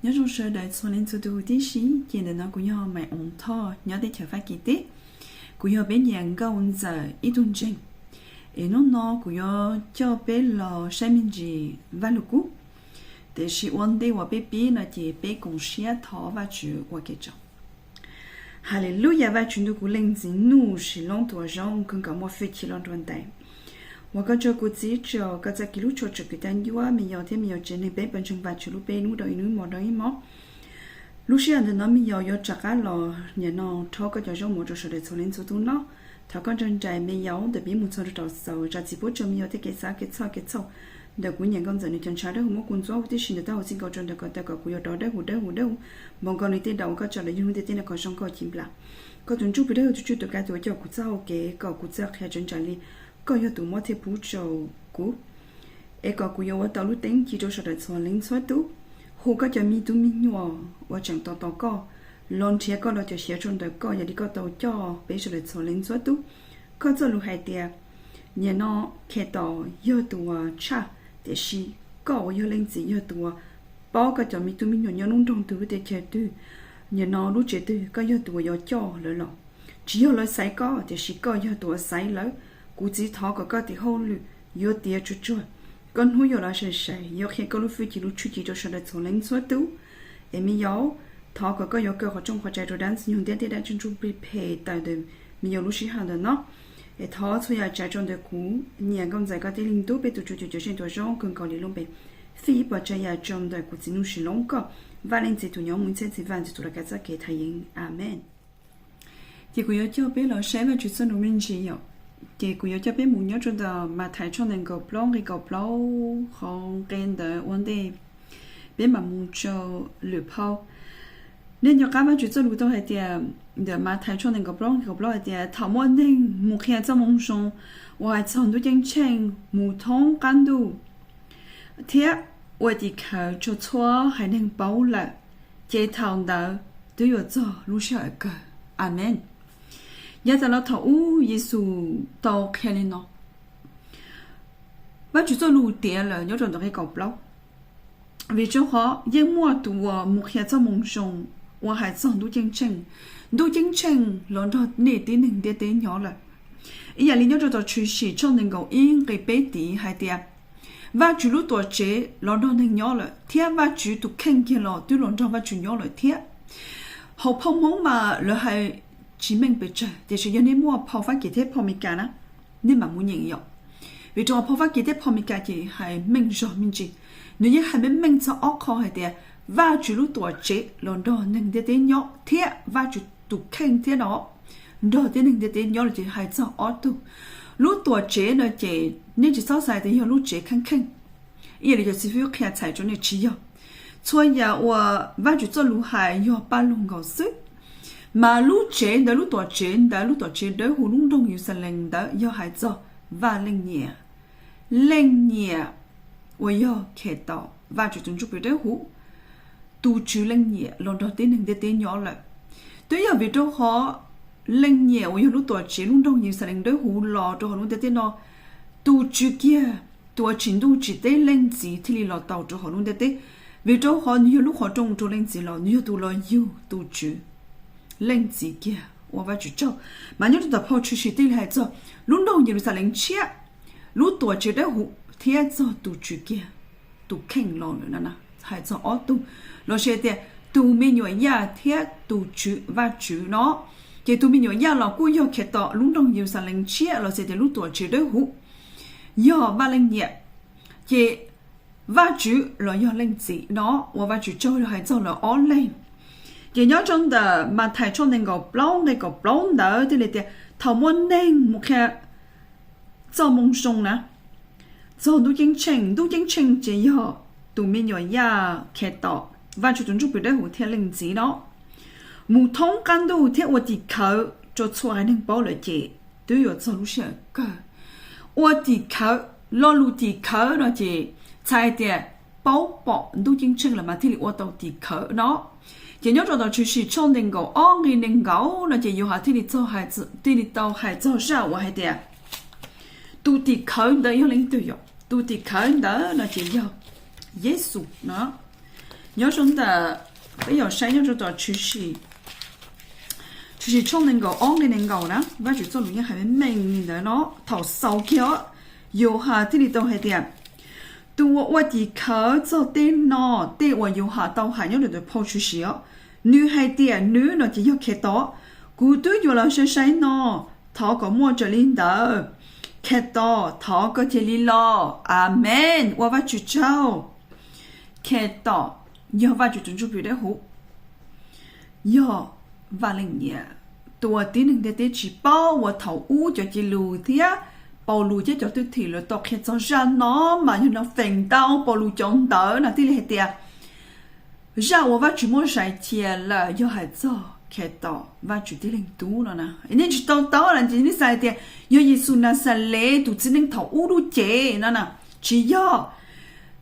Nyob zoo sawv daws txhua leej txhua tus huv tib si, ces ntawm no kuv yog Maiv Oov Thoj nyob teb chaws Fab Kis teb. Kuv yog peb niam nkauj ntxawm ib tug ntseeg, es hnub no kuv yuav coj peb los saib me ntsis Vajluskub. Tiam sis ua ntej uas peb pib no ces peb koom siab thov Vajtswv ua ke tso. Haleluyas, Vajtswv ntuj, kuv Leej Txiv Nuj Sim Loob tus uas zoo kawg nkaus muaj hwj chim los nruab ntais, ua koj tsaug kuv txiv tsaug koj txoj kev hlub tshua tshwm kwv tag ncua me nyuam thiab me nyuam tsev neeg peb pawg ntseeg Vajtswv lub, peb hnub rau ib hnub, hmo rau ib hmo. Lub sij hawm ntawm no me nyuam yuav rov qab los nim no rhaub koj cov zaub mov rau sawv daws txhua leej txhua tus noj. Thov koj nrog nraim me nyuam ntawm peb mus txog rau tom xaus, zam txim pub rau me nyuam thiab kev xav kev txhawj kev txhaum ntawm kuv niam nkauj ntxawm nws cov ntshav dawb huv muab kuv ntxuav huv tib si ntawm taub hau txij nkaus rau ntawm ko taw kom kuv yuav rov dawb huv dawb huv dawb huv npaum nkaus nws tej daus uas koj tso los yug hnub tiaj teb no kom zoo nkauj ci nplas. Koj tus ntsuj plig dawb huv tsuj tsuj tus kab tus uas coj kuv txoj hau kev kom kuv txawj qhia tseeb tsam li koj yog tus muab thiab pub rau kuv, es kom kuv yuav ua tau lub teeb ci rau sawv daws txhua leej txhua tus. Hu koj cov me tub me nyuam uas tseem tos tos koj los nrhiav koj los cov siav rau ntawm koj yog li koj tau coj peb sawv daws txhua leej txhua tus. Koj txoj lus hais tias, nim no Khetos yog tus uas tshaj, tiam sis koj uas yog Leej Txiv yog tus uas paub koj cov me tub me nyuam nyob lub nroog twg lub teb chaws twg, nim no lub tsev twg, koj yog tus uas yuav coj lawv los. Tsis yog lawv xaiv koj, tiam sis koj yog tus uas xaiv lawv. Kuv txiv, thov kom koj tes hauj lwm yuav tiav tsuag tsuag, koj hnub yuav los sai sai, yuav qhia koj lub hwj chim lub tshwj chim rau sawv daws txhua leej txhua tus. Es me nyuam, thov kom koj yuav kaw qhov rooj qhov tsav rau dab ntxwg nyoog ntiaj teb dab ntxwg nyoog plig phem tawm ntawm me nyuam lub sij hawm ntawm no. Es thov txhua yam tsav rau ntawm kuv niam nkauj ntxawm koj tij Leej Tub peb tus Tswv tus Cawm Seej tus uas zoo kawg nkaus li lub npe. Fij ib puas tsav yam rau ntawm kuv txiv Nuj Sim Loob koj, Vaj Leej Txiv tus nyob mus ib txhiab txiv Vaj Ntxwv tus laj kab txoj kev thaj yeeb. Amees. Ces kuv yuav coj peb los saib Vajtswv txoj lus me ntsis yom. Ces kuv yuav coj peb mus nyob rau ntawm Mathais tshooj nees nkaum plaub nqe kaum plaub, qhov nqe ntawd ua ntej peb mam mus rau lwm phau. Nej nco qab Vajtswv txoj lus tau hais tias, ntawm Mathais tshooj nees nkaum plaub nqe kaum plaub hais tias, thaum muaj neeg mus qhia txoj moo zoo uas hais txog Ntuj Ceeb Tsheej mus thoob qab ntuj thiab ua tim khawv rau txhua haiv neeg paub lawm, ces thaum ntawd twb yuav txog lub sij hawm kawg. Amees. Yav tas los thaum ub Yexus tau qhia li no, Vajtswv txoj lus tiav lawm nyob rau ntawm nqe kaum plaub, vim rau qhov yeej muaj tus uas mus qhia txoj moo zoo uas hais txog Ntuj Ceeb Tsheej, Ntuj Ceeb Tsheej los nrog nej tib neeg ntiaj teb nyob lawm. Ib yam li nyob rau tom Tshwm Sim tshooj nees nkaum ib nqe peb tid hais tias, Vajtswv lub tuam tsev los nrog neeg nyob lawm, thiab Vajtswv tus kheej kiag los twb los nrog Vajtswv nyob lawm thiab. Hauv phau Hmoob mas lawv hais tsis meej pes tsawg, tiam sis yog nej muaj phau Fab Kis thiab phau Amelikas na, nej mam mus nyeem yom. Vim rau phau Fab Kis thiab phau Amelikas ces hais meej zog me ntsis. Nws yeej hais meej meej txog ob qho hais tias Vajtswv lub tuam tsev los nrog neeg ntiaj teb nyob thiab Vajtswv tus kheej thiab no nrog tib neeg ntiaj teb nyob los ces hais txog ob tug. Lub tuam tsev no ces nej tsis txhob xav tias yog lub tsev kheej kheej, ib yam li cov xib fwb qhia txhais rau nej, tsis yog. Txhua yam uas Vajtswv txoj lus hais yog Paj Lug nkaus xwb. Mas lub tsev ntawd, lub tuam tsev ntawd, lub tuam tsev dawb huv lub nroog Yeluxalees ntawd yog hais txog Vaj Leej Nyiam. Leej Nyiam uas yog Khetos, Vajtswv tus Ntsuj Plig Dawb Huv, tus Tswv leej nyiam los nrog tib neeg ntiaj teb nyob lawm. Twb yog vim rau qhov Leej Nyiam uas yog lub tuam tsev lub nroog Yeluxalees dawb huv los rau hauv lub ntiaj teb no, tus Tswv kiag, tus uas tsim ntuj tsim teb, Leej Txiv thiaj li los tau rau hauv lub ntiaj teb. Vim rau qhov nws yog lub qhov rooj rau Leej Txiv los, nws yog tus los yug tus Tswv. Leej Txiv kiag, ua Vajtswv tsaug. Mas nyob rau tom phau Tshwm Sim thiaj li hais txog lub nroog Yeluxalees tshiab, lub tuam tsev dawb huv thiab txog tus Tswv kiag, tus kheej los lawm no na. Hais txog ob tug, los sis tias tus me nyuam yaj thiab tus Tswv, Vajtswv no. Ces tus me nyuam yaj los kuj yog Khetos, lub nroog Yeluxalees tshiab los sis tias lub tuam tsev dawb huv yog Vaj Leej Nyiam, ces Vajtswv los yog Leej Txiv no, ua Vajtswv tsaug, hais txog lawv ob leeg. Ces nyob rau ntawm Mathais tshooj nees nkaum plaub nqe kaum plaub ntawd thiaj li tias, thaum muaj neeg mus qhia txoj moo zoo na, txog Ntuj Ceeb Tsheej, Ntuj Ceeb Tsheej ces yog tus me nyuam yaj Khetos, Vajtswv tus Ntsuj Plig Dawb Huv thiab Leej Txiv no, mus thoob qab ntuj thiab ua tim khawv rau txhua haiv neeg paub lawm ces twb yuav txog lub sij hawm kawg. Ua tim khawv, lo lus tim khawv no ces txhais tias paub pom Ntuj Ceeb Tsheej lawm mas thiaj li ua tau tim khawv no. Ces nyob rau tom Tshwm Sim tshooj nees nkaum ob nqe nees nkaum no ces Yauhas thiaj li txog, thiaj li tau hais txog zaj uas hais tias tus tim khawv ntawd yog leej twg yom? Tus tim khawv ntawd no ces yog Yexus no. Nyob zoo ntawm, peb yuav saib nyob rau tom Tshwm Sim, Tshwm Sim tshooj nees nkaum ob nqe nees nkaum na, Vajtswv txoj lus yeej hais meej meej li ntawd no. Thaum xaus kiag os, Yauhas thiaj li tau hais tias, tus uas ua tim khawv txog tej no, tej uas Yauhas tau hais nyob rau ntawm phau Tshwm Sim os, nws hais tias nws no ces yog Khetos. Kuv twb yuav los sai sai no, thov kom muaj raws li ntawd. Khetos, thov koj cia li los. Amees, ua Vajtswv tsaug. Khetos yog Vajtswv tus Ntsuj Plig Dawb Huv, yog Vaj Leej Nyiam, tus uas tib neeg ntiaj teb tsis paub, uas thaum ub cov cej lus thiab Paulus thiab cov thwj tim lawv tau qhia txog zaj no, mas yog no feem ntau Paulus cov ntawv no thiaj li hais tias zaj uas Vajtswv muab zais cia lawm yog hais txog Khetos, Vajtswv tib leeg tub no na. Nej tsis tau taub los ces nej xav hais tias yog Yexus Naxales tus txiv neej thaum ub lub cev no na. Tsis yog.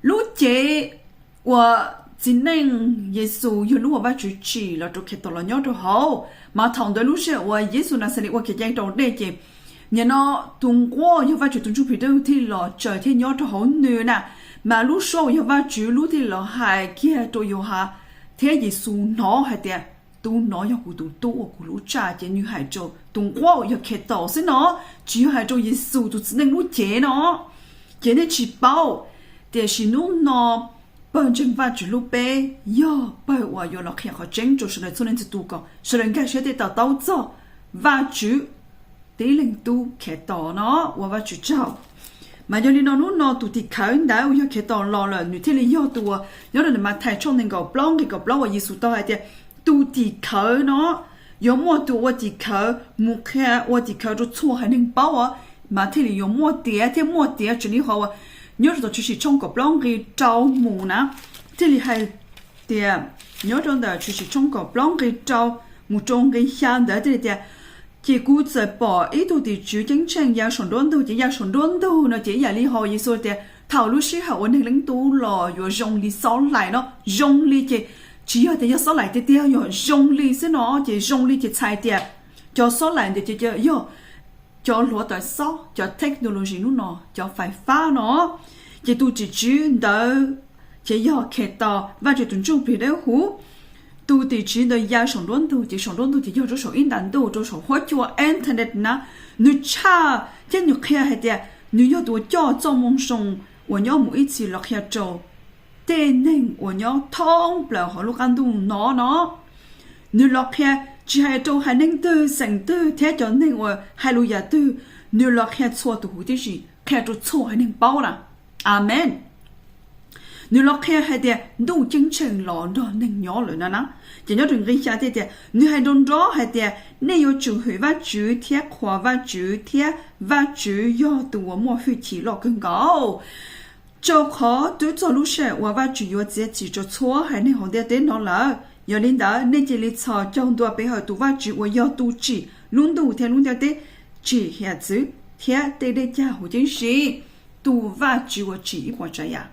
Lub cev uas txiv neej Yexus yog lub uas Vajtswv tsim los rau Khetos los nyob rau hauv, mas thaum ntawd lub sij hawm uas Yexus Naxales ua kev cai raus dej ces nim no tus nquab yog Vajtswv tus Ntsuj Plig Dawb Huv thiaj los tsaws thiab nyob rau hauv nws na. Mas lub suab uas yog Vajtswv lub thiaj los hais kiag rau Yauhas thiab Yexus hnov hais tias tus no yog kuv tus tub uas kuv hlub tshaj, ces nws hais rau tus nquab uas yog Khetos xwb no, tsis yog hais rau Yexus tus txiv neej lub cev no. Ces nej tsis paub, tiam sis hnub no pawg ntseeg Vajtswv lub peb yog pawg uas yuav los qhia qhov tseeb rau sawv daws txhua leej txhua tus kom sawv daws nkag siab thiab to taub txog Vajtswv tib leeg tub Khetos no, ua Vajtswv tsaug. Mas yog li no hnub no tus tim khawv ntawd uas yog Khetos los lawm, nws thiaj li yog tus uas nyob rau ntawm Mathais tshooj nees nkaum plaub nqe kaum plaub uas Yexus tau hais tias tus tim khawv no yuav muaj tus ua tim khawv mus qhia ua tim khawv rau txhua haiv neeg paub os, mas thiaj li yuav muaj tiav thiab muaj tiav raws li qhov uas nyob rau tom Tshwm Sim tshooj kaum plaub nqe rau mus na, thiaj li hais tias, nyob rau ntawm Tshwm Sim tshooj kaum plaub nqe rau mus rau nqe xya ntawd thiaj li tias, ces kuv txawm pom ib tug tim tswv ceeb tsheej ya saum nruab ntug, ces ya saum nruab ntug no ces ib yam li hais Yexus tias thaum lub sij hawm uas Neeg Leej Tub los yuav zoo li xob laim no, zoo li ces tsis yog tias yog xob laim tiag tiag, yog zoo li xwb no, ces zoo li ces txhais tias cov xob laim ntawd ces yog cov hluav taws xob, cov technology hnub no, cov fais fab no, ces tus tim tswv ntawd ces yog Khetos, Vajtswv tus Ntsuj Plig Dawb Huv. Tus tim tswv ntawd ya saum nruab ntug, ces saum nruab ntug ces yog rau saum ib nta ntuj, rau saum huab cua internet na. Nws tshaj thiab nws qhia hais tias nws yog tus uas coj txoj moo zoo uas nyob mus ib txhis los qhia rau tej neeg uas nyob thoob plaws hauv lub qab ntuj no no. Nws los qhia tsis hais rau haiv neeg twg xeem twg thiab cov neeg uas hais lus yam twg, nws los qhia txhua tus huv tib si, qhia rau txhua haiv neeg paub na. Amees. Nws los qhia hais tias ntuj ceeb tsheej los nrog neeg nyob lawm no na. Ces nyob rau nqe xya thiaj tias, nws hais nrov nrov hais tias, nej yuav tsum hwm Vajtswv thiab qhuas Vajtswv, thiab Vajtswv yog tus uas muaj hwj chim loj kawg nkaus, rau qhov twb txog lub sij hawm uas Vajtswv yuav txiav txim rau txhua haiv neeg hauv ntiaj teb no lawm. Yog li ntawd, nej cia li txhos caug ntua pe hawm tus Vajtswv uas yog tus tsim lub ntuj thiab lub ntiaj teb, tsim hiav txwv thiab tej dej cag huv tib si, tus Vajtswv uas tsim ib puas tsav yam.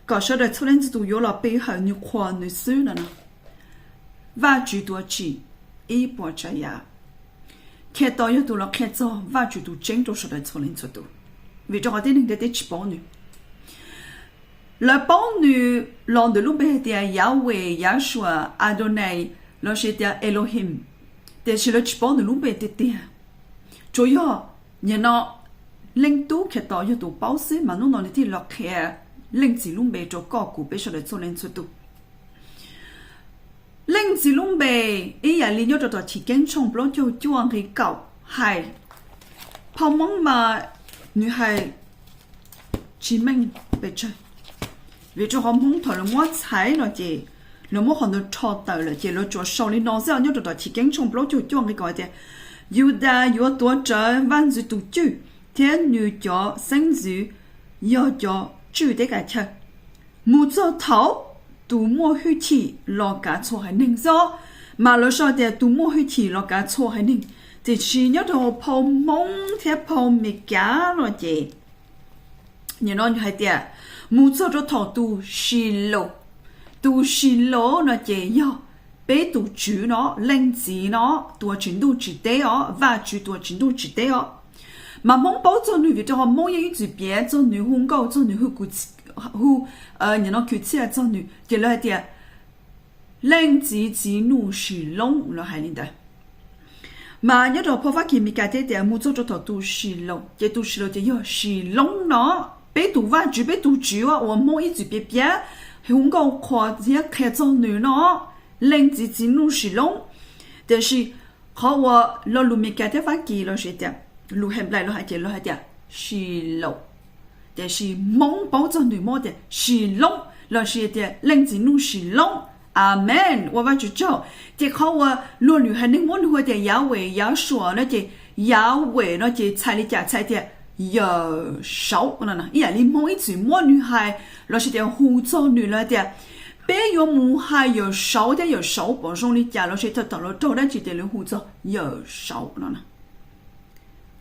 Kom sawv daws txhua leej txhua tus yuav los pe hawm nws, qhuas nws xwb no no. Vajtswv tus uas tsim ib puas tsav yam. Khetos yog tus los qhia txog Vajtswv tus tseeb rau sawv daws txhua leej txhua tus, vim rau qhov tib neeg ntiaj teb tsis paub nws. Lawv paub nws los ntawm lub npe hais tias Yahweh, Yahshua, Adonai, lossis tias Elohim, tiam sis lawv tsis paub nws lub npe tiag tiag. Tsuas yog nim no Leej Tub Khetos yog tus paub xwb, mas hnub no nws thiaj los qhia Leej Txiv lub npe rau koj kuv peb sawv daws txhua leej txhua tus. Leej Txiv lub npe, ib yam li nyob rau tom Chiv Keeb tshooj plaub caug cuaj nqe kaum hais, phau Hmoob mas nws hais tsis meej pes tsawg, vim rau qhov Hmoob thaum lawv muab txhais no ces lawv muab qhov ntawd rho tawm lawm, ces lawv tsuas sau li no xwb. Nyob rau tom Chiv Keeb tshooj plaub caug cuaj nqe kaum hais tias, Yudas yuav tuav rawv Vaj Ntxwv tus cwj, thiab nws cov xeeb ntxwv yog cov tswj teb kav chaw, mus txog thaum tus muaj hwj chim los kav txhua haiv neeg xwb. Mas lawv sau tias tus muaj hwj chim los kav txhua haiv neeg, tiam sis nyob rau phau Hmoob thiab phau Meskas no ces nim no hais tias, mus txog rau thaum tus Silas. Tus Silas no ces yog peb tus Tswv no, Leej Txiv no, tus uas tsim ntuj tsim teb os, Vajtswv tus uas tsim ntuj tsim teb os. Mas Hmoob paub txog nws vim rau qhov Hmoob yeej ib txwm piav txog nws, hu nkauj txog nws, hu kwv hu, nim no khwv txhiaj txog nws ces lawv hais tias, Leej Txiv Txiv Nraug Sis Loob, lawv hais li ntawd. Mas nyob rau phau Fab Kis Mes Kas thiab tias mus txog rau thaum tus Sis Laus, ces tus Sis Laus ces yog Sis Loob no, peb tus Vajtswv, peb tus Tswv uas Hmoob ib txwm piav piav, hu nkauj qhuas thiab qhia txog nws no, Leej Txiv Txiv Nraug Sis Loob. Tiam sis qhov uas lo lus Mes Kas thiab Fab Kis los sis tias lus Henplais los hais ces lawv hais tias Sis Laus. Tiam sis Hmoob paub txog nws muab tias Sis Loob los sis tias Leej Txiv Nraug Sis Loob. Amees, ua Vajtswv tsaug. Ces qhov uas luag lwm haiv neeg muab nws hu tias Yahweh, Yahshua no ces Yahweh no ces txhais li cas? Txhais tias Yawm Saub no. Ib yam li Hmoob ib txwm muab nws hais los sis tias hu txog nws lawv tias, peb yuav mus hais Yawm Saub thiab Yawm Saub pom zoo li cas los sis thaum lawv raug dab tsi ces lawv hu txog Yawm Saub no.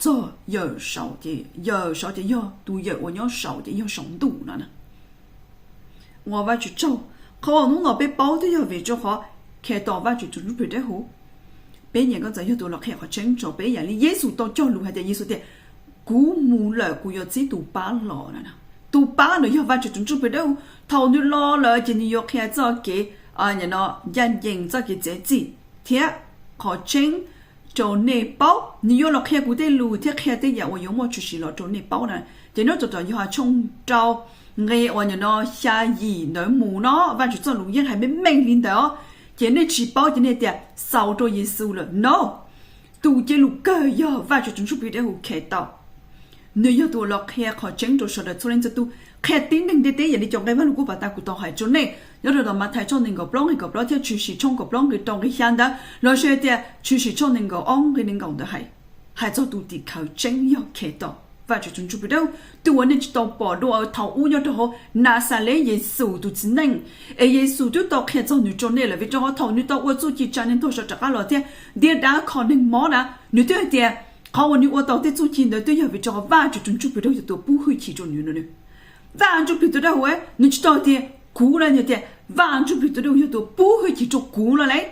Txog Yawm Saub ces, Yawm Saub ces yog tus yawm uas nyob saum ces yog saum ntuj no. Ua Vajtswv tsaug. Qhov uas hnub no peb paub twb yog vim rau qhov Khetos, Vajtswv tus Ntsuj Plig Dawb Huv, peb nyiam nkauj ntxawm yog tus los qhia qhov tseeb rau peb, yam li Yexus tau cog lus hais tias, Yexus tias, kuv mus lawm kuv yuav txib tus pab los no. Tus pab no yog Vajtswv tus Ntsuj Plig Dawb Huv. Thaum nws los lawm ces nws yuav qhia txoj kev, nim no ncaj ncees, txoj kev txiav txim thiab qhov tseeb rau nej paub. Nws yuav los qhia kuv tej lus thiab qhia tej yam uas yuav muaj tshwm sim los rau nej paub na. Ces nyob rau tom Yauhas tshooj rau nqe uas nim no xya yim ntawd mus no, Vajtswv txoj lus yeej hais meej meej li ntawd os. Ces nej tsis paub ces nej tias xaus rau Yexus lawm no. Tus cia lus kawg yog Vajtswv tus Ntsuj Plig Dawb Huv Khetos. Nws yog tus uas los qhia qhov tseeb rau sawv daws txhua leej txhua tus, qhia tib neeg ntiaj teb, yam li cov nqe Vajluskub uas tas kuv tau hais rau nej nyob rau tom Mathais tshooj nees nkaum plaub nqe kaum plaub thiab Tshwm Sim tshooj kaum plaub nqe rau nqe xya ntawd, los sis tias Tshwm Sim tshooj nees nkaum ob nqe nees nkaum ntawd hais, hais txog tus tim khawv tseeb yog Khetos, Vajtswv tus Ntsuj Plig Dawb Huv, tus uas nej tsis tau pom dua thaum ub nyob rau hauv Naxales Yexus tus txiv neej. Es Yexus twb tau qhia txog nws rau nej lawm, vim rau qhov thaum nws tau ua txuj ci tsa neeg tuag sawv rov qab los thiab ntiab dab kho neeg mob na, nws twb hais tias qhov uas nws ua tau tej txuj ci ntawd twb yog vim rau qhov Vajtswv tus Ntsuj Plig Dawb Huv yog tus pub hwj chim rau nws no. Vajtswv Ntsuj Plig tus Dawb Huv, nws tsis tau tias kuv na, nws tias Vajtswv Ntsuj Plig tus Dawb Huv yog tus pub hwj chim rau kuv no lauj.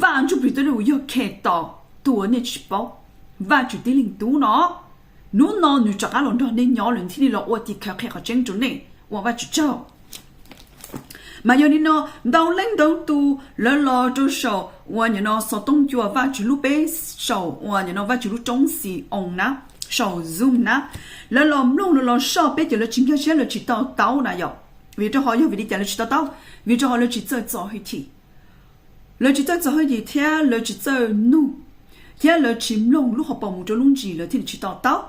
Vajtswv Ntsuj Plig tus Dawb Huv yog Khetos, tus uas nej tsis paub, Vajtswv tib leeg tub no. Hnub no nws rov qab los nrog nej nyob lawm, nws thiaj li los ua tim khawv qhia qhov tseeb rau nej. Ua Vajtswv tsaug. Mas yog li no, ntau leej ntau tus lawv los rau saum uas nim no xov tooj cua Vajtswv lub peb, saum uas nim no Vajtswv lub roob Xi-oos na, saum Zoom na, lawv los mloog, lawv los soj peb ces lawv tsis nkag siab, lawv tsis to taub na yom. Vim rau qhov, yog vim li cas lawv tsis to taub? Vim rau qhov lawv tsis txawj txo hwj chim. Lawv tsis txawj txo hwj chim thiab lawv tsis txawj nug, thiab lawv tsis mloog lub hauv paus mus rau lub ntsis, lawv thiaj li tsis to taub.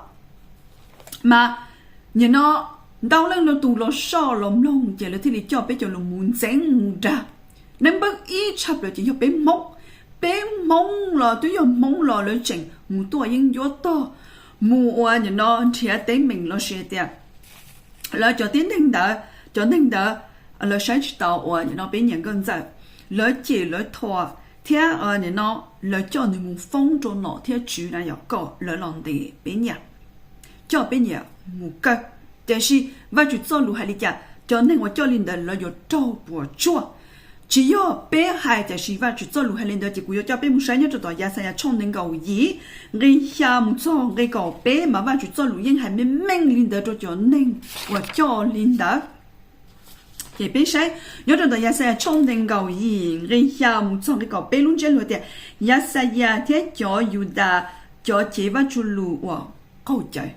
Mas nim no ntau leej ntau tus los soj los mloog ces lawv thiaj li coj peb cov lus mus ntxeev mus dag. Neeg npawb ib tshaj plaws ces yog peb Hmoob. Peb Hmoob los twb yog Hmoob los lawv tseem mus tuaj yeeb ncuab tog, mus ua nim no nrhiav teeb meem los sis tias lawv cov tib neeg ntawd, cov neeg ntawd lawv saib tsis taus uas nim no peb nyiam nkauj ntxawm, lawv cem lawv thuam, thiab nim no lawv coj nws mus foob rau nom thiab tswv na yom, kom lawv los ntes peb nyiam, coj peb nyiam mus kaw. Tiam sis Vajtswv txoj lus hais li cas, cov neeg uas coj li ntawd lawv yuav raug puas tsuaj. Tsis yog peb hais, tiam sis Vajtswv txoj lus hais li ntawd. Ces kuv yuav coj peb mus saib nyob rau tom Yaxayas tshooj nees nkaum yim, nqe xya mus txog nqe kaum peb, mas Vajtswv txoj lus yeej hais meej meej li ntawd rau cov neeg uas coj li ntawd. Ces peb saib nyob rau tom Yaxayas tshooj nees nkaum yim, nqe xya mus txog nqe kaum peb, lub ntsiab lus tias, Yaxayas thiab cov Yudas cov cev Vajtswv lus uas qaug cawv.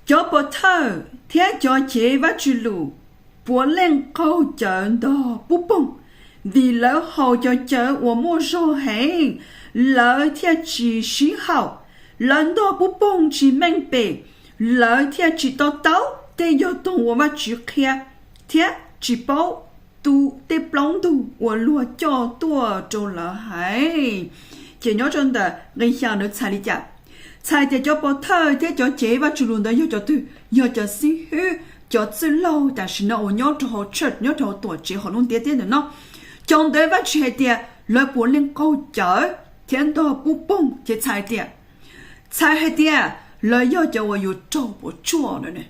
Cov pov thawj thiab cov cev Vajtswv lus puav leej qaug cawv ntog pub poog, vim lawv haus cov cawv uas muaj zog heev, lawv thiaj tsis sib haum. Lawv ntog pub poog tsis meej pem, lawv thiaj tsis to taub tej yog toog uas Vajtswv qhia, thiab tsis paub tu tej plaub ntug uas luag coj tuaj rau lawv hais. Ces nyob rau ntawm nqe xya ntawd txhais li cas? Txhais tias cov pov thawj thiab cov cev Vajtswv lus ntawd yog cov twg? Yog cov xib hwb, cov txwj laug tam sim no uas nyob rau hauv church, nyob rau hauv tuam tsev hauv lub ntiaj teb ntawm no. Cov ntawd Vajtswv hais tias lawv puav leej qaug cawv thiab ntog pub poog, ces txhais tias, txhais hais tias lawv yog cov uas yuav raug puas tsuaj no.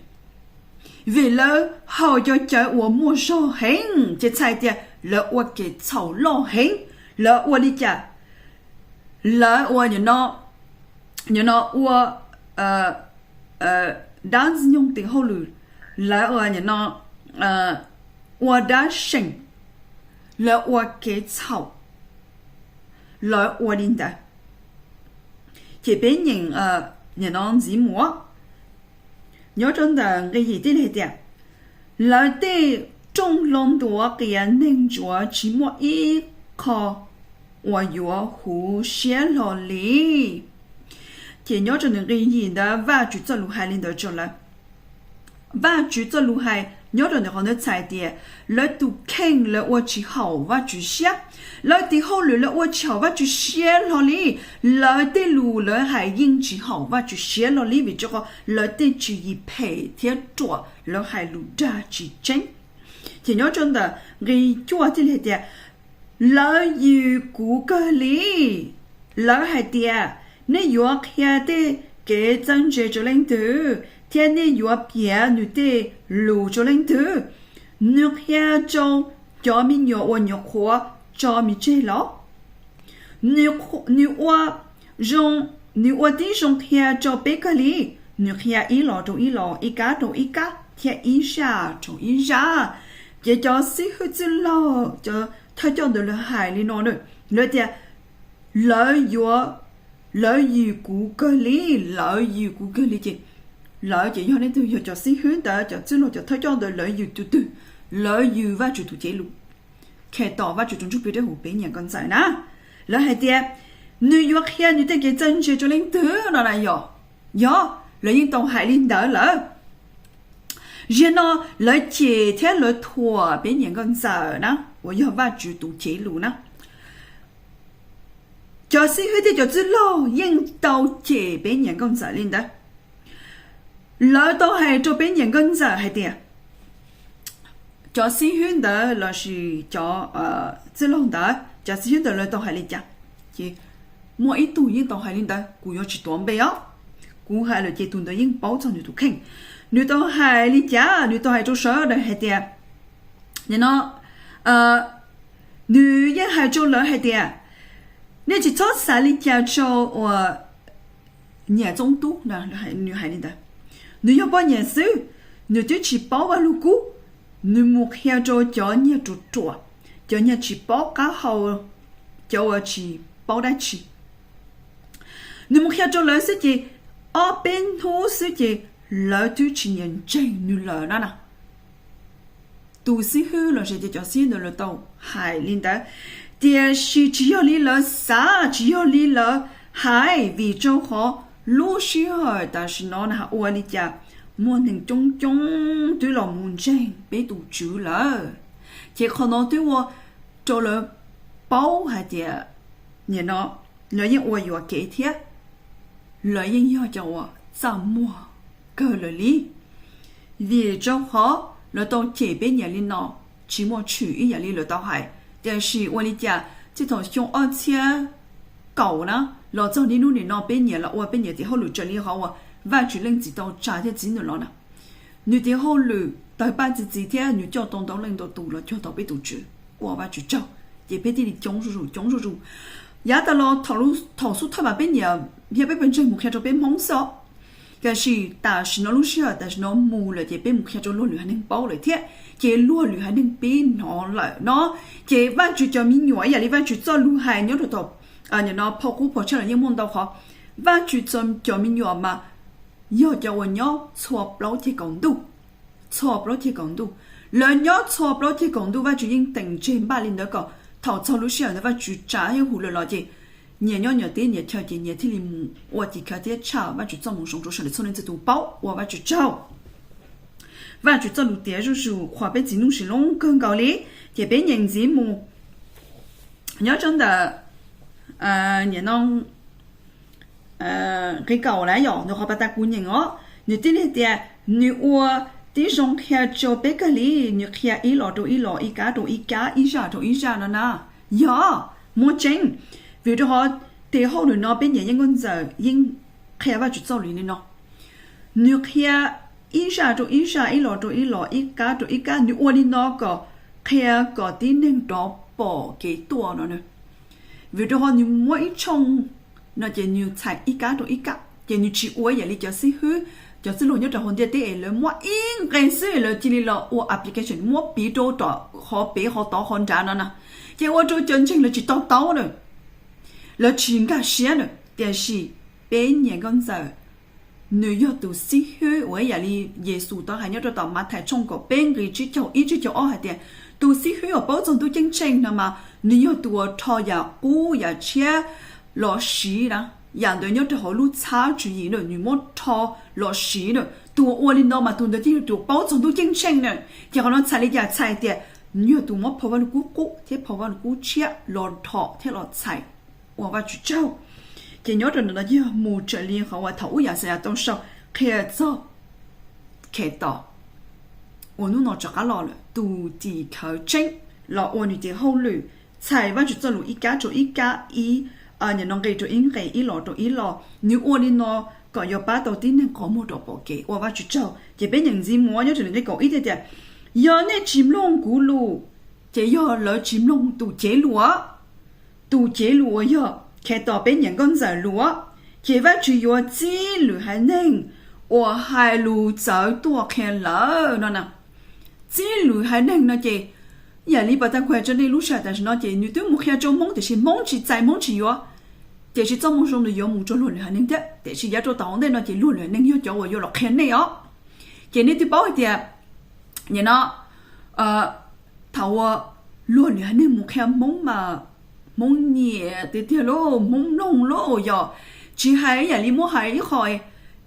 Vim lawv haus cov cawv uas muaj zog heev, ces txhais tias lawv ua kev txhaum loj heev. Lawv ua li cas? Lawv ua nim no, nim no ua dab ntxwg nyoog tes hauj lwm, lawv ua no, ua dab seem, lawv ua kev txhaum, lawv ua li ntawd. Ces peb nyeem ntxiv mus, nyob rau ntawm nqe yim thiaj li hais tias, lawv tej rooj hlau ntuav qias neeg ntsuav tsis muaj ib qho uas yuav huv siab hlo li. Ces nyob rau nqe yim ntawd Vajtswv txoj lus hais li ntawd rau lawv. Vajtswv txoj lus hais nyob rau ntawm qhov ntawd txhais tias lawv tus kheej lawv ua tsis haum Vajtswv siab, lawv tes hauj lwm lawv ua tsis haum Vajtswv siab hlo li. Lawv tej lus lawv hais yeej tsis haum Vajtswv siab hlo li, vim rau qhov lawv tej tswv yim phem thiab ruam, lawv hais lus dag tsis tseeb. Ces nyob rau ntawm nqe cuaj thiaj li hais tias, lawv yws kuv kawg li. Lawv hais tias, nej yuav qhia tej kev txawj ntse rau leej twg, thiab nej yuav piav nws tej lus rau leej twg? Nws qhia rau cov me nyuam uas nyuam qhuav tso nws tseg los? Nws, nws ua zoo, nws ua tib zoo qhia rau peb kawg li. Nws qhia ib los rau ib los, ib kab rau ib kab, thiab ib zaj rau ib zaj. Ces cov xib hwb txwj laug, cov thawj coj ntawd lawv hais li no, lawv tias, lawv yuav, lawv yws kuv kawg li, lawv yws kuv kawg li. Ces lawv ces yog leej twg? Yog cov xib hwb ntawd, cov txwj laug, cov thawj coj ntawd lawv yws tus twg? Lawv yws Vajtswv tus cev lus. Khetos, Vajtswv tus ntsuj plig dawb huv peb nyiam nkauj ntxawm na, lawv hais tias, nws yuav qhia nws tej kev txawj ntse rau leej twg no na yog? Yog, lawv yeej tau hais li ntawd lawm. Ziag no lawv cem thiab lawv thuam peb nyiam nkauj ntxawm na uas yog Vajtswv tus cev lus na. Cov xib hwb thiab cov txwj laug yeej tau cem peb nyiam nkauj ntxawm li ntawd. Lawv tau hais rau peb nyiam nkauj ntxawm hais tias, cov xib hwb ntawd lossis cov txwj laug ntawd, cov xib hwb ntawd lawv tau hais li cas? Ces muaj ib tug yeej tau hais li ntawd, kuv yuav tsis tuav npe os, kuv hais lawm ces tus ntawd yeej paub txog nws tus kheej. Nws tau hais li cas? Nws tau hais rau sawv daws hais tias, no, nws yeej hais rau lawv hais tias, nej tsis txhob xav li cas rau uas nyiam txoob tub, nws hais li ntawd. Nws yog poj niam xwb, nws twb tsis paub Vaj Lug Kub, nws mus qhia rau cov niag ruam ruam, cov niag tsis paub qab hau, cov uas tsis paub dab tsi. Nws mus qhia rau lawv xwb ces ob peb hnub xwb ces lawv twb tsis nyiam ntseeg nws lawm na. Tus xib hwb los sis cov xib hwb ntawd lawv tau hais li ntawd, tiam sis tsis yog li lawv xav, tsis yog li lawv hais, vim rau qhov lub sij hawm tam sim no na ua li cas muaj neeg coob coob twb los mus ntseeg peb tus Tswv lawm. Ces qhov no twb ua rau lawv paub hais tias, nim no lawv yeej ua yuam kev thiab, lawv yeej yog cov uas txaj muag kawg lawm li. Vim rau qhov lawv tau cem peb nyiam li no, tsis muaj tshwm ib yam li lawv tau hais. Tiam sis ua li cas txij thaum xyoo ob txhiab kaum na los txog niaj hnub nim no peb nyiam los ua peb nyiam tes hauj lwm raws li qhov uas Vajtswv Leej Txiv tau tsa thiab txib nws los na. Nws tes hauj lwm tawg paj txi txiv thiab nws coj tau ntau leej ntau tus los cog tau peb tus Tswv, ua Vajtswv tsaug. Ces peb thiaj li coob zuj zus, coob zuj zus. Yav tas los thaum xub thawj mas peb nyiam thiab peb pheej ntseeg mus qhia rau peb Hmoob xwb os. Tiam sis tam sim no lub sij hawm tam sim no mus lawm ces peb mus qhia rau luag lwm haiv neeg paub lawm thiab, ces luag lwm haiv neeg pib hnov lawm no. Ces Vajtswv cov me nyuam ib yam li Vajtswv txoj lus hais nyob rau thaum, nim no phau qub phau tshaj los yeej muaj ntau qhov, Vajtswv cov me nyuam mas yog cov uas nyob txhua plaub ceg kaum ntuj. Txhua plaub ceg kaum ntuj, lawv nyob txhua plaub ceg kaum ntuj, Vajtswv yeej teem tseg npaj li ntawd kom thaum txog lub sij hawm ntawd Vajtswv tsa thiab hu lawv los ces nyias nyob nyias teb nyias chaw ces nyias thiaj li mus ua tim khawv thiab tshaj Vajtswv txoj moo zoo rau sawv daws txhua leej txhua tus paub, ua Vajtswv tsaug. Vajtswv txoj lus tiav zuj zus qhuas peb txiv nuj sis loob kawg nkaus li. Ces peb nyeem ntxiv mus, nyob rau ntawm, nim no nqe kaum na yom, nws qhov pas tas kuv nyeem os, nws thiaj li tias, nws ua tib zoo qhia rau peb kawg li, nws qhia ib los rau ib los, ib kab rau ib kab, ib zaj rau ib zaj no na. Yog, muaj tseeb, vim rau qhov tes hauj lwm no peb nyiam yeej nkauj ntxawm yeej qhia Vajtswv txoj lus li no. Nws qhia ib zaj rau ib zaj, ib los rau ib los, ib kab rau ib kab, nws ua li no kom qhia kom tib neeg rov pom kev tuaj no. Vim rau qhov nws muab ib tshooj no ces nws txhais ib kab rau ib kab, ces nws tsis ua ib yam li cov xib hwb cov txwj laug nyob rau hauv ntiaj teb es lawv muab ib nqe xwb lawv cia li los ua application, muab piv rau tom qhov pem qhov tod qhov nrad no na. Ces ua rau cov ntseeg lawv tsis to taub na, lawv tsis nkag siab na. Tiam sis peb niam nkauj ntxawm, nws yog tus xib hwb uas ib yam li Yexus tau hais nyob rau tom Mathais tshooj kaum peb nqe tsib caug ib tsib caug ob hais tias, tus xib hwb uas paub txog ntuj ceeb tsheej no mas nws yog tus uas rho yam qub yam tshiab los siv na. Yam ntawd nyob rau hauv lub txhab tswv yim na, nws muab rho los siv na. Tus uas ua li no mas tus ntawd thiaj yog tus paub txog ntuj ceeb tsheej na. Ces qhov no txhais li cas? Txhais tias nws yog tus muab phau Vaj Lug Kub qub thiab phau Vaj Lug Kub tshiab los dhos thiab los txhais ua Vajtswv tsaug. Ces nyob rau ntawm no yog mus raws li qhov uas thaum ub Yaxayas tau sau qhia txog Khetos uas hnub no rov qab los lawm, tus tim khawv tseeb los ua nws tes hauj lwm, txhais Vajtswv txoj lus ib kab rau ib kab, ib, nim no nqe rau ib nqe, ib los rau ib los. Nws ua li no kom yuav pab tau tib neeg qhov muag rov pom kev ua Vajtswv tsaug. Ces peb nyeem ntxiv mus nyob rau nqe kaum ib thiaj tias, yog nej tsis mloog kuv lus, ces yog lawv tsis mloog tus cev lus, tus cev lus uas yog Khetos peb niam nkauj ntxawm lus, ces Vajtswv yuav txib lwm haiv neeg uas hais lus txawv tuaj qhia lawv no na. Txib lwm haiv neeg no ces, yam li pas tas kuv hais rau nej lub sij hawm tam sim no ces nws twb mus qhia rau Hmoob tiam sis Hmoob tsis txais, Hmoob tsis yuav. Tiam sis txoj moo zoo nws yuav mus rau luag lwm haiv neeg thiab, tiam sis yav rau tom hauv ntej no ces luag lwm haiv neeg yog cov uas yuav los qhia nej os. Ces nej twb paub hais tias, nim no, thaum uas luag lwm haiv neeg mus qhia Hmoob mas Hmoob nyiam tiag tiag lauj, Hmoob mloog lauj. Yog tsis hais ib yam li muab hais ib qho,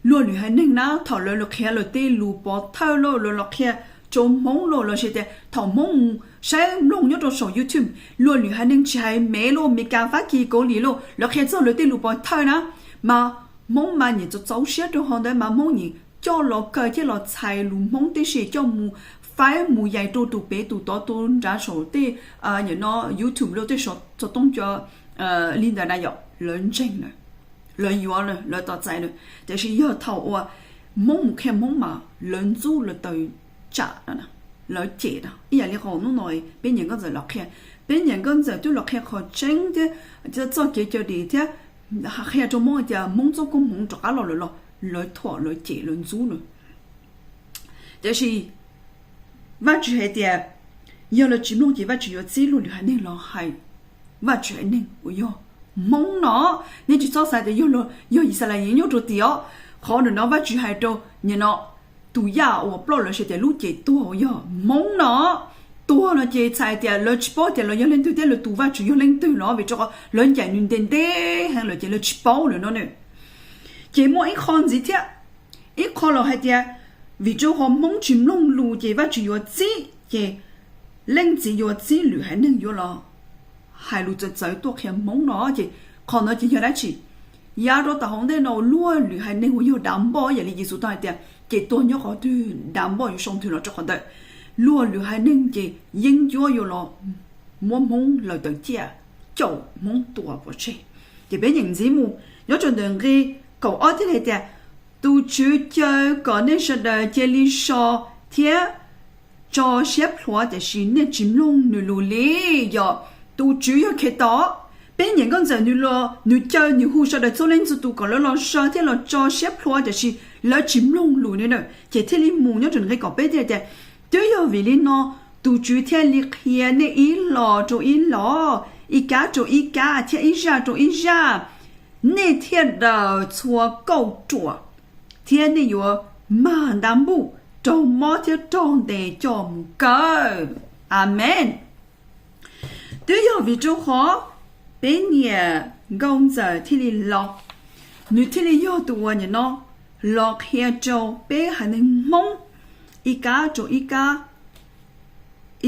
luag lwm haiv neeg na thaum lawv los qhia lawv tej lus pov thawj lauj, lawv los qhia rau Hmoob lauj, los sis tias thaum Hmoob mus saib mloog nyob rau saum YouTube, luag lwm haiv neeg tsis hais Mev lauj, Meskas, Fab Kis, Kauv Lim lauj, lawv qhia txog lawv tej lus pov thawj na, mas Hmoob mas nyiam txaus txaus siab rau qhov ntawd mas Hmoob nyiam coj los kaw thiab los txhais lus Hmoob tib si coj mus faib mus yais rau tus pem tus tod tus nrad saum tej, nim no YouTube lauj, tej saum txog tooj co li ntawd na yom, lawv ntseeg na, lawv yuav na, lawv tos txais na. Tiam sis yog thaum uas Hmoob mus qhia Hmoob mas lawv ntxub lawv tawm tsam no, lawv cem no, ib yam li qhov hnub no peb niam nkauj ntxawm los qhia. Peb niam nkauj ntxawm twb los qhia qhov tseeb thiab txoj kev cawm dim thiab qhia rau Hmoob tias Hmoob txoj koob hmoov rov qab los lawm los lawv thuam lawv cem lawv ntxub no. Tiam sis Vajtswv hais tias yog lawv tsis mloog ces Vajtswv yuav txib luag lwm haiv neeg los hais Vajtswv haiv neeg uas yog Hmoob no. Nej tsis txhob xav tias yog, yog Yixalayees nyob rau tim os. Qhov ntawm no Vajtswv hais rau nim no tus yaj uas ploj lawv saib tias lub cev tuag uas yog Hmoob no. Tuag no ces txhais tias lawv tsis paub tias lawv yog leej twg thiab lawv tus Vajtswv yog leej twg no, vim rau qhov lawv ncaim nws ntev ntev heev lawm ces lawv tsis paub lawm no na. Ces muaj ib qho ntxiv thiab, ib qho los hais tias vim rau qhov Hmoob tsis mloog lus ces Vajtswv yuav txib, ces leej txiv yuav txib lwm haiv neeg yuav los hais lus txawv txawv tuaj qhia Hmoob no. Ces qhov no ces yog dab tsi? Yav rau tom hauv ntej no luag lwm haiv neeg uas yog dav npoj, yam li Yexus tau hais tias ces tuag nyob qhov twg dav npoj yuav sau nthwv los rau qhov ntawd. Luag lwm haiv neeg ces yeeb ncuab yuav los muab Hmoob laws tawm ciaj, caum Hmoob tua pov tseg. Ces peb nyeem ntxiv mus nyob rau ntawm nqe kaum ob thiaj li hais tias, tus Tswv caw kom nej sawv daws cia li so thiab tso siab plhuav, tiam sis nej tsis mloog nws lus li. Yog tus Tswv yog Khetos, peb niam nkauj ntxawm nws los nws caw nws hu sawv daws txhua leej txhua tus kom lawv los so thiab los tso siab plhuav, tiam sis lawv tsis mloog lus li na. Ces thiaj li mus nyob rau nqe kaum peb thiaj tias, twb yog vim li no tus Tswv thiaj li qhia nej ib los rau ib los, ib kab rau ib kab thiab ib zaj rau ib zaj, nej thiaj daws txhua kauj ruam, thiab nej yuav mag nta npuj, raug mob thiab raug ntes coj mus kaw. Amees. Twb yog vim rau qhov peb niam nkauj ntxawm thiaj li los, nws thiaj li yog tus uas nim no los qhia rau peb haiv neeg Hmoob ib kab rau ib kab,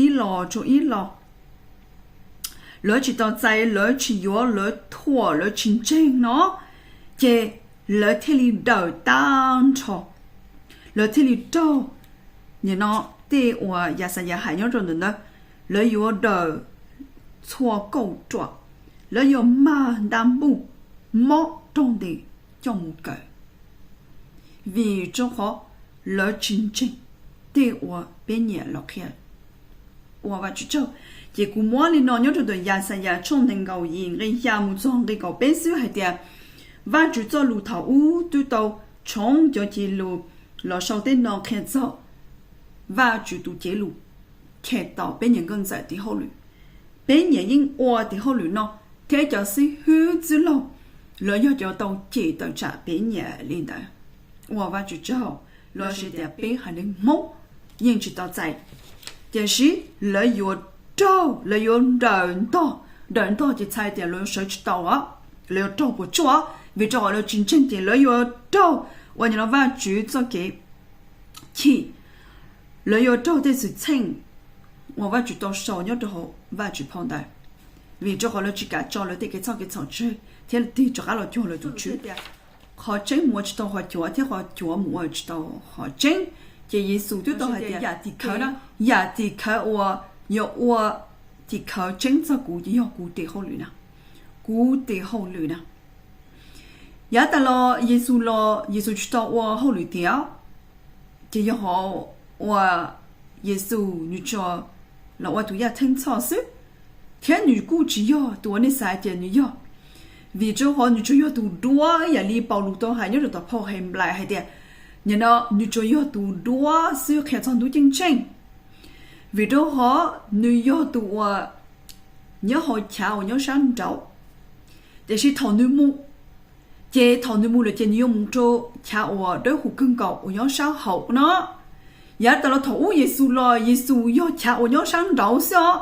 ib los rau ib los. Lawv tsis tos txais, lawv tsis yuav, lawv thuam, lawv tsis ntseeg no, ces lawv thiaj li daws tag nrho. Lawv thiaj li raug, nim no tej uas Yaxayas hais nyob rau ntawm ntawd, lawv yuav daws txhua kauj ruam, lawv yuav mag nta npuj, mob raug ntes coj mus kaw, vim rau qhov lawv tsis ntseeg tej uas peb niam los qhia ua Vajtswv tsaug. Ces kuv muab li no nyob rau ntawm Yaxayas tshooj nees nkaum yim nqe xya mus txog nqe kaum peb xwb hais tias, Vajtswv txoj lus thaum ub twb tau tshoov cov cis lus los sau tej no qhia txog Vajtswv tus cev lus Khetos peb nyias nkauj ntxawm tiv hauj lwm. Peb nyias yeej ua tiv hauj lwm no, thiab cov xib hwb txwj laug lawv yog cov tau cem tawm tsam peb nyias li ntawd. Ua Vajtswv tsaug, lossis tias peb haiv neeg Hmoob yeej tsis tau txais. Tiam sis lawv yuav raug, lawv yuav nrawm ntog, nrawm ntog ces txhais tias lawv yuav sawv tsis tau, lawv yuav raug puas tsuaj, vim rau qhov lawv tsis ntseeg ces lawv yuav raug uas nim no Vajtswv txoj kev chim, lawv yuav raug tej xwm txheej uas Vajtswv tau sau nyob rau hauv Vajtswv phau ntawv, vim rau qhov lawv tsis kam tso lawv tej kev txhoj kev txhaum tseg thiab tig rov qab los cuag lawv tus Tswv. Qhov tseeb mus ua tsis tau qhov cuav thiab qhov cuav mus ua tsis tau qhov tseeb. Ces Yexus twb tau hais tias yam tim khawv na, yam tim khawv uas yuav ua tim khawv tseeb txog kuv ces yog kuv tes hauj lwm na, kuv tes hauj lwm na. Yav tas los Yexus los Yexus tsis tau ua hauj lwm tiav, ces yog hov uas Yexus nws tsuas los ua tus yaj theej txhoj xwb, thiab nws kuj tsis yog tus uas nej xav tias nws yog, vim rau qhov nws tsuas yog tus duab ib yam li Paulus tau hais nyob rau tom phau Henplais hais tias, nim no nws tsuas yog tus duab xwb qhia txog ntuj ceeb tsheej, vim rau qhov nws yog tus uas nyob hauv chav uas nyob sab nraud. Tiam sis thaum nws mus, ces thaum nws mus lawm ces nws yuav mus rau chav uas dawb huv kawg nkaus uas nyob sab hauv no. Yav tas los thaum ub Yexus los Yexus yog chav uas nyob sab nraud xwb os.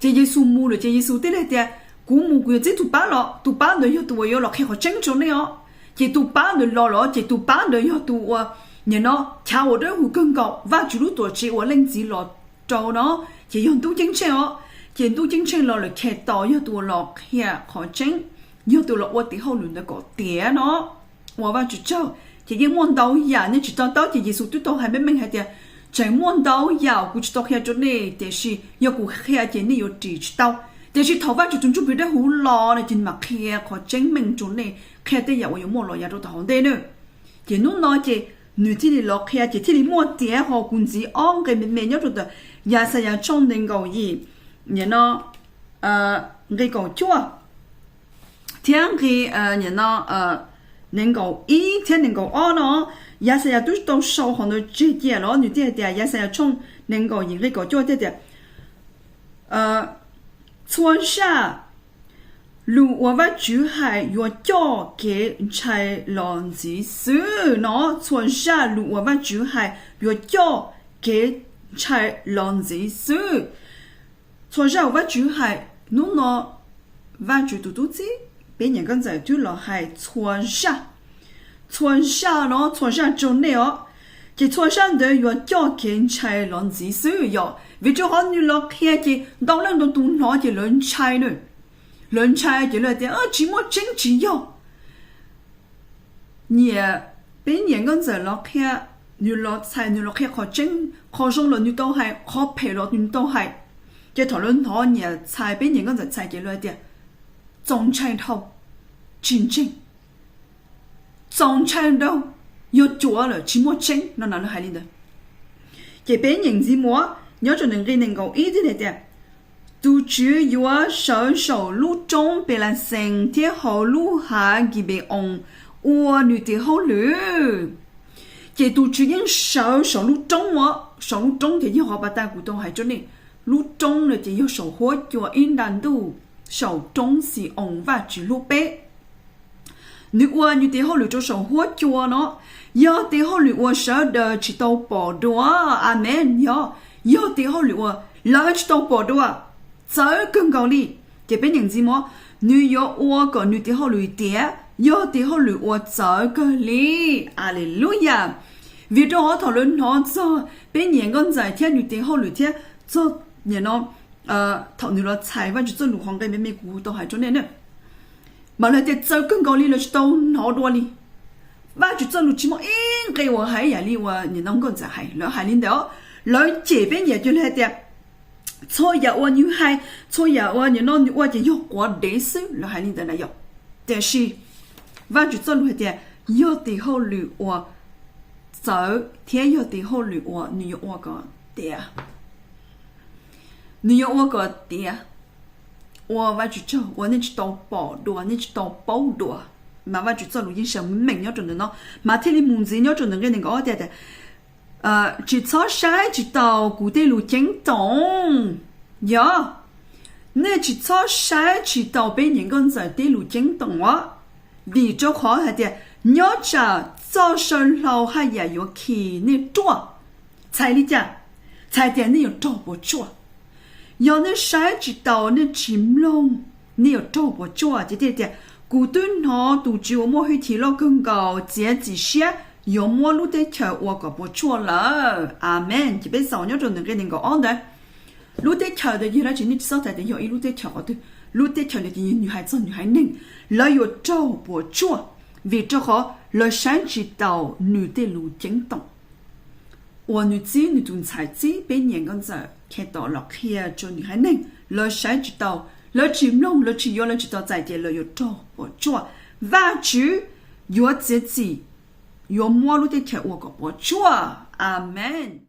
Ces Yexus mus lawm ces Yexus thiaj li tias, kuv mus kuv yuav txib tus pab los, tus pab ntawd yog tus uas yuav los qhia qhov tseeb rau nej os. Ces tus pab ntawd los lawm ces tus pab ntawd yog tus uas nim no chav uas dawb huv kawg nkaus Vajtswv lub tuam tsev uas Leej Txiv los rau no, ces yog ntuj ceeb tsheej os. Ces ntuj ceeb tsheej los lawm Khetos yog tus uas los qhia qhov tseeb, yog tus los ua tes hauj lwm ntawd kom tiav no. Ua Vajtswv tsaug. Ces yeej muaj ntau yam nej tsis to taub ces Yexus twb tau hais meej meej hais tias, tseem muaj ntau yam kuv tsis tau qhia rau nej, tiam sis yog kuv qhia ces nej yuav ris tsis tau. Tiam sis thaum Vajtswv tus Ntsuj Plig dawb huv los no ces nws mam qhia qhov tseeb meej rau nej, qhia tej yam uas yuav muaj los yav rau tom hauv ntej na. Ces hnub no ces nws thiaj li los qhia ces thiaj li muaj tiav ho kuv ntxiv ob nqe me me nyob rau ntawm Yaxayas tshooj nees nkaum yim, nim no nqe kaum cuaj thiab nqe, nim no nees nkaum ib thiab nees nkaum ob no. Yaxayas twb tau sau qhov ntawd tseg cia los nws thiaj hais tias, Yaxayas tshooj nees nkaum yim nqe kaum cuaj thiaj tias, txhua zaj lus uas Vajtswv hais yuav coj kev ntshai los ntxiv xwb no. Txhua zaj lus uas Vajtswv hais yuav coj kev ntshai los ntxiv xwb. Txhua zaj uas Vajtswv hais, hnub no Vajtswv tus tub txib peb niam nkauj ntxawm twb los hais txhua zaj, txhua zaj no txhua zaj rau nej os. Ces txhua zaj ntawd yuav coj kev ntshai los ntxiv xwb yom, vim rau qhov nws los qhia ces ntau leej ntau tus hnov ces lawv ntshai na. Lawv ntshai ces lawv tias tsis muaj tseeb tsis yog. Niam, peb niam nkauj ntxawm los qhia, nws los txhais nws los qhia qhov tseeb, qhov zoo los nws tau hais, qhov phem los nws tau hais. Ces thaum lawv hnov niam txhais peb niam nkauj ntxawm txhais ces lawv hais tias, txaus ntshai dhau, tsis ntseeg, txaus ntshai dhau, yog cuav lawm tsis muaj tseeb no na, lawv hais li ntawd. Ces peb nyeem ntxiv mus, nyob rau nqe nees nkaum ib thiaj hais tias, tus Tswv yuav sawv saum lub roob Npes Las Xees thiab hauv lub hav Nkis Npes Oos ua nws tes hauj lwm. Ces tus Tswv yeej sawv saum lub roob os, saum lub roob ces yog qhov pas tas kuv tau hais rau nej, lub roob no ces yog saum huab cua ib nta ntuj, saum roob Xi Oos Vajtswv hlub peb. Nws ua nws tes hauj lwm rau saum huab cua no, yog tes hauj lwm uas sawv daws tsis tau pom dua. Amees, yog, yog tes hauj lwm uas lawv tsis tau pom dua, txawv kawg nkaus li. Ces peb nyeem ntxiv mus, nws yuav ua kom nws tes hauj lwm tiav, yog tes hauj lwm uas txawv kawg li. Aleluyas. Vim rau qhov thaum lawv hnov txog peb niam nkauj ntxawm thiab nws tes hauj lwm thiab txog nim no thaum nws los txhais Vajtswv txoj lus qhov nqe me me kuv tau hais rau nej na, mas lawv tias txawv kawg nkaus li, lawv tsis tau hnov dua li. Vajtswv txoj lus tsis muaj ib nqe uas hais ib yam li uas nim no nkauj ntxawm hais, lawv hais li ntawd os. Lawv cem peb niam ces lawv hais tias txhua yam uas nws hais, txhua yam uas nim no nws ua ces yog quav dev xwb, lawv hais li ntawd na yom. Tiam sis Vajtswv txoj lus hais tias yog tes hauj lwm uas txawv thiab yog tes hauj lwm uas nws yuav ua kom tiav. Nws yuav ua kom tiav. Ua Vajtswv tsaug uas nej tsis tau pom dua, nej tsis tau paub dua. Mas Vajtswv txoj lus yeej meem nyob rau ntawm no, mas thiaj li mus ntxiv nyob rau ntawm nqe nees nkaum ob tias, tsis txhob saib tsis taus kuv tej lus ceeb toom. Yog, nej tsis txhob saib tsis taus peb niam nkauj ntxawm tej lus ceeb toom os, vim rau qhov hais tias nyob tsam txoj saw hlau haj yam yuav khi nej ruaj. Txhais li cas? Txhais tias nej yuav raug puas tsuaj. Yog nej saib tsis taus, nej tsis mloog, nej yuav raug puas tsuaj. Ces thiaj tias, kuv twb hnov tus Tswv uas muaj hwj chim loj kawg nkaus txiav txim siab yuav muab lub teb chaws ua kom puas tsuaj lawm. Amees. Ces peb xaus nyob rau ntawm nqe nees nkaum ob ntawd, lub teb chaws ntawd yog dab tsi? Nej tsis txhob xav tias yog ib lub teb chaws qhov twg. Lub teb chaws ntawd ces yog nws hais txog nws haiv neeg, lawv yuav raug puas tsuaj vim rau qhov lawv saib tsis taus nws tej lus ceeb toom uas nws txib nws tus ntxhais, txib peb niam nkauj ntxawm Khetos los qhia rau nws haiv neeg. Lawv saib tsis taus, lawv tsis mloog, lawv tsis yuav, lawv tsis tau txais, ces lawv yuav raug puas tsuaj. Vajtswv yuav txiav txim, yuav muab lub teb chaws ua kom puas tsuaj. Amees.